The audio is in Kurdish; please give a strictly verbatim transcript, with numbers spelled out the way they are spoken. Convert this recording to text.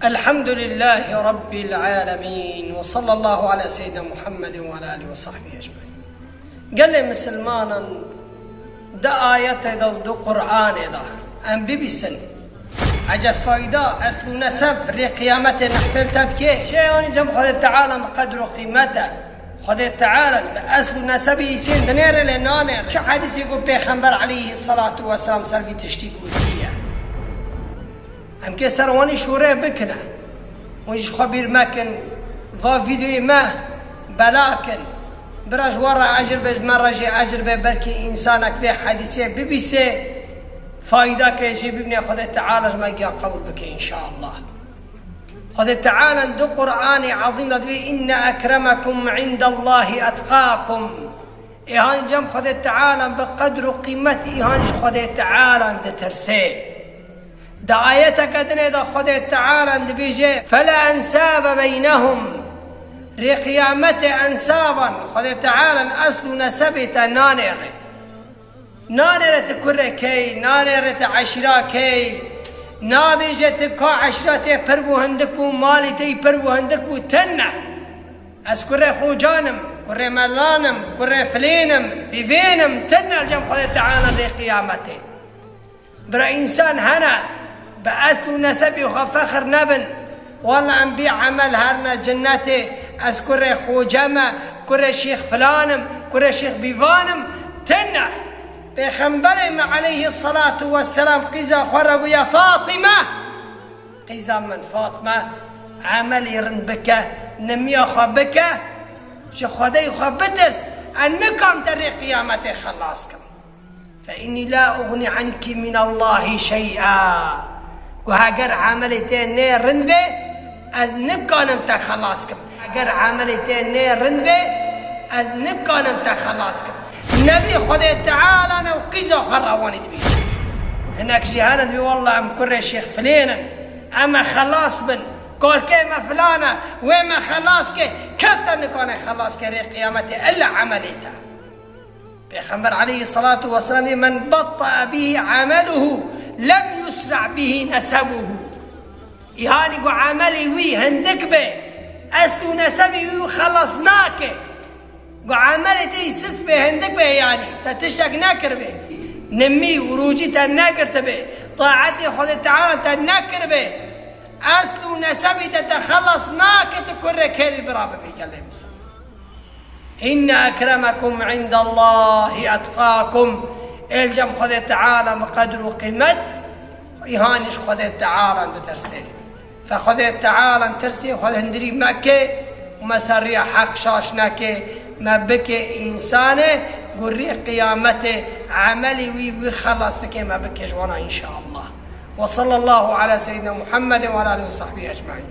Elhamdülillâhi Rabbil âlemîn ve sallallahu ala seyyidina Muhammedin ve ala alihi ve sahbihi ecmaîn. Gelê misilmanan di ayetê de û di Qur'anê de em bibîsin. Eceb fayda, esl û neseb, rê qiyametê nehfel te dikê. Şey, yanî cem Xwedê Teala bi qedr û qîmet e. Xwedê Teala li esl û nesebê îsên dinêre lê nanêre. Çi hedîsê ku Pêxember aleyhisselatu vesselam ser vî tiştî gotiye? Em kê ser wanî şûrê bikine. Hûn ji xwe bîr mekin, va vîdeoyê me bela kin. Bira ji we re ecir be, ji me re jî ecir be, belkî însanek vê hedîsê bibîse, faydake jî bibîne. Xwedê Teala ji me giya qebûl bike înşallah. Xwedê Teala di Qur'anê Ezîm de dibê, "Inne ekremekum indallâhi etqâkum." Îhan cem Xwedê Teala bi qedr û qîmet, îhan ji Xwedê Teala ditirse. Di ayeteke dinê de Xwedê Teala dibêje, "Fela ensâbe beynehum." Rê qiyametê ensaban Xwedê Teala esl û nesebê te nanêre. Nanêre tu kurê key, nanêre tu eşîra key, nabêje tu ka eşîra tê pir bû hindik bû, malê te yî pir bû hindik bû, tine. Ez kurê xocan im, kurê melan im, kurê filên im, bivên im, tine li cem Xwedê Teala rê qiyametê. Bira însan hene, bi esl û nesebê xwe fexir nebin. Walla em bî emel herine cinnetê, ez kurê xoce me, kurê şêx filan im, kurê şêx bîvan im, tine. Pêxemberê me aleyhisselatu vesselam qîza xwe re got, "Ya Fatime, qîza min Fatime, emelê rind bike, nimiya xwe bike, ji Xwedê xwe bitirs, ez nikim te rê qiyametê xelas kim." Fe innî la uxnî anki minallahî şey'a. Got, heger emelê te nê rind be, ez nikanim te xelas kim. Heger emelê te nê rind be, ez nikanim te xelas kim. Nebî Xwedê Teala ne û qîza xwe rewanî dibî. Hinek jî hene dibî, "Wallah em kurê şêx filên in. Em me xelas bin. Kalkê me filan e. Wê me xelas ke." Kes te nikane xelas ke rê qiyametê illa emelê te. Pêxember aleyhisselatu vesselam dê, "Men batta bihi ameluhu, lem yusra bihi nesebuhu." Îhanî ku emelê wî hindik be, esl û nesebê wî xelas nake. Ku emelê te yî sist be, hindik be, yanî te tiştek nekirbe. Nimî û rûcî te negirtibe. Taetê Xwedê Teala te nekirbe. Esl û nesebê te te xelas nake, tu kurê kêlî bira bibî gelê misilman. Inne ekremekum indallahî etqakum. Ê li cem Xwedê Teala bi qedr û qîmet, îhanî ji Xwedê Teala ditirsê. Fe Xwedê Teala tirsê, xwe hindirî meke û me ser riya heq şaş neke, me bike însanê ku rê qiyametê emelê wî, wî xelas dike, me bike ji wana înşallah. Ve sallallahu ala seyyidina Muhammedin ve ala alihi ve sahbihi ecmaîn.